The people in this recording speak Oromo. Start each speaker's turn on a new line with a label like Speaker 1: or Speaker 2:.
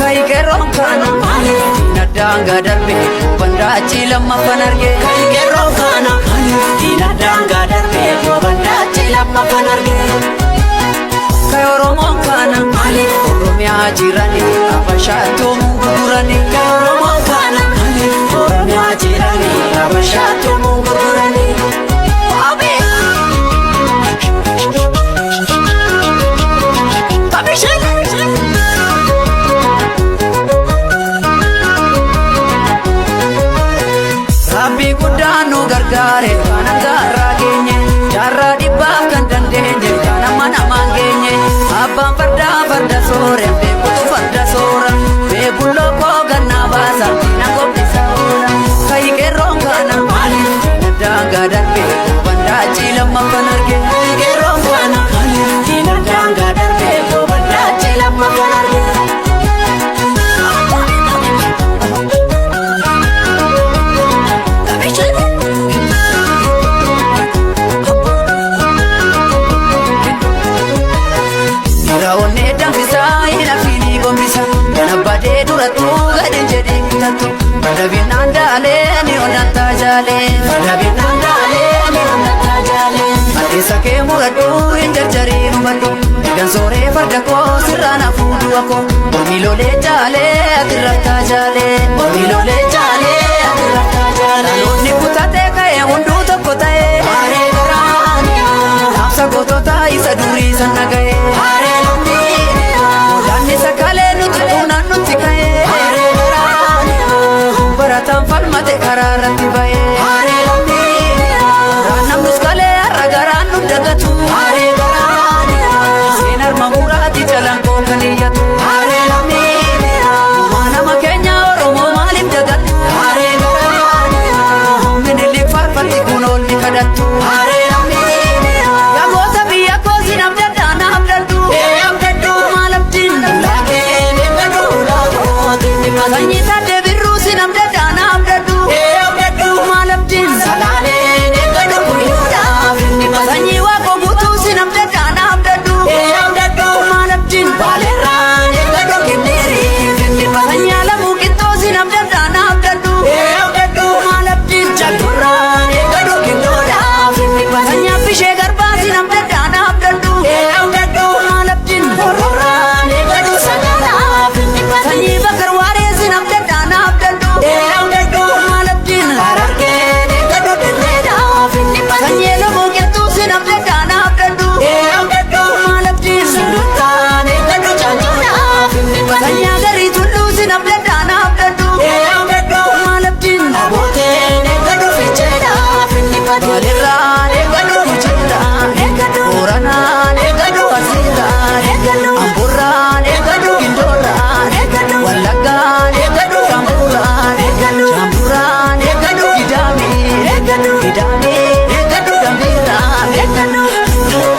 Speaker 1: Kayi qeerroon kaana maaliif diina daangaa darbe bandaachi lammaffan arge.
Speaker 2: Kayi qeerroon kaana maaliif diina daangaa darbe bandaachi lammaffan arge.
Speaker 1: Kayi Oromoon kaana maaliif Oromiyaa jirani Habashaattuu gurgurani.
Speaker 2: Kayi Oromoon kaana maaliif Oromiyaa jirani Habashaattuu gurgurani.
Speaker 1: Rabbi guddaan nu gargaare kan hangaarraa geenye jaarraa dhibbaaf kan dandeenye kan amma namaan geenye abbaan fardaa farda soore beekutu farda soora beekun lookoo gannaa baasa diina gombisa oola kayi qeerroon kaana maaliif diina daangaa darbe bandaachi lammaffan arge.
Speaker 2: Kayi qeerroon kaana maaliif diina daangaa darbe bandaachi lammaffan arge.
Speaker 1: Dhiira onnee danfisaa hin hafiinii gombisa kan abbadee durattuu gadi jedhee kutattu badabinaan daalee ni onnataa jaalee
Speaker 2: Badabinaan daalee ni onnataa jaalee.
Speaker 1: Adeessa kee muradhu hin jarjariin hubadhu ergan sooree farda koo sirraan hafuu du'a koo mormi lolee jaalee ati raftaa jaalee
Speaker 2: Mormi lolee jaalee ati raftaa jaalee.
Speaker 1: Dhaloonni kutatee ka'ee hunduu tokko ta'ee
Speaker 2: Haree garaaniyaa.
Speaker 1: Dhaamsa gootota isa durii sana ga'ee
Speaker 2: Haree lammiidhaa.
Speaker 1: Godaanni sakalee nuti xuunaan nutti ka'ee
Speaker 2: Haree garaaniyaa.
Speaker 1: Barataan falmate karaa irratti ba'ee
Speaker 2: Haree lammiidhaa.
Speaker 1: Garaan namnus kalee har'a garaan nu dagatu
Speaker 2: Haree garaaniyaa.
Speaker 1: Seen harma muraati jalaan koo kan iyyatu
Speaker 2: Haree lammiidhaa.
Speaker 1: Uumaa nama keenya Oromoo maaliif dagattu
Speaker 2: Haree garaaniyaa.
Speaker 1: Minilik faarfatti kun oolmi kadhattu
Speaker 2: Haree lammiidhaa.
Speaker 1: Yaa biyya koo sin abdadhaa na abdadhu
Speaker 2: Ee abdadhu.
Speaker 1: Maal abdiin
Speaker 2: Laakeen eeggatu laakooti ni mata.
Speaker 1: Sanyii taaddee birruu sin abdadhaa na abdadhu
Speaker 2: Ee abdadhu.
Speaker 1: Maal abdiin
Speaker 2: Salaaleen eeggatu guyyoodhaaf inni mata.
Speaker 1: Sanyii waaqoo guutuu sin abdadhaa na abdadhu
Speaker 2: Ee abdadhu.
Speaker 1: Maal abdiin
Speaker 2: Baaleerraan eeggatu kenneeriif inni mata.
Speaker 1: Sanyii alamuu qixxoo sin abdadhaa na abdadhu
Speaker 2: Ee abdadhu.
Speaker 1: Maal abdiin
Speaker 2: Jadurraan eeggatu kennuudhaaf inni mata.
Speaker 1: Sanyii abbishee garbaa sin abdadhaa na abdadhu
Speaker 2: Ee abdadhu.
Speaker 1: Maal abdiin
Speaker 2: Hororraan eeggatu sagalaaf inni mata.
Speaker 1: Sanyii bakar waaree sin abdadhaa na abdadhu
Speaker 2: Ee abdadhu.
Speaker 1: Maal abdiin
Speaker 2: Harargeen eeggatu dirreedhaaf inni mata.
Speaker 1: Sanyii lamoo qixxuu sin abdadhaa na abdadhu
Speaker 2: Ee abdadhu.
Speaker 1: Maal abdiin
Speaker 2: Sulultaan eeggatu caancuudhaaf inni mata.
Speaker 1: Sanyii agarii tulluu sin abdadhaa na abdadhu
Speaker 2: Ee abdadhu.
Speaker 1: Maal abdiin
Speaker 2: Abooteen eeggatu fiicheedhaaf inni mata.
Speaker 1: Baalirraan eeggadhu Gujiirraan Booranaan eeggadhu Arsiirraan Amboorraan eeggadhu Gindoorraan Wallaggaan eeggadhu Shaamburraan Shaamburraan eeggadhu Gidaamii Gidaamii eeggadhu Dambiirraan.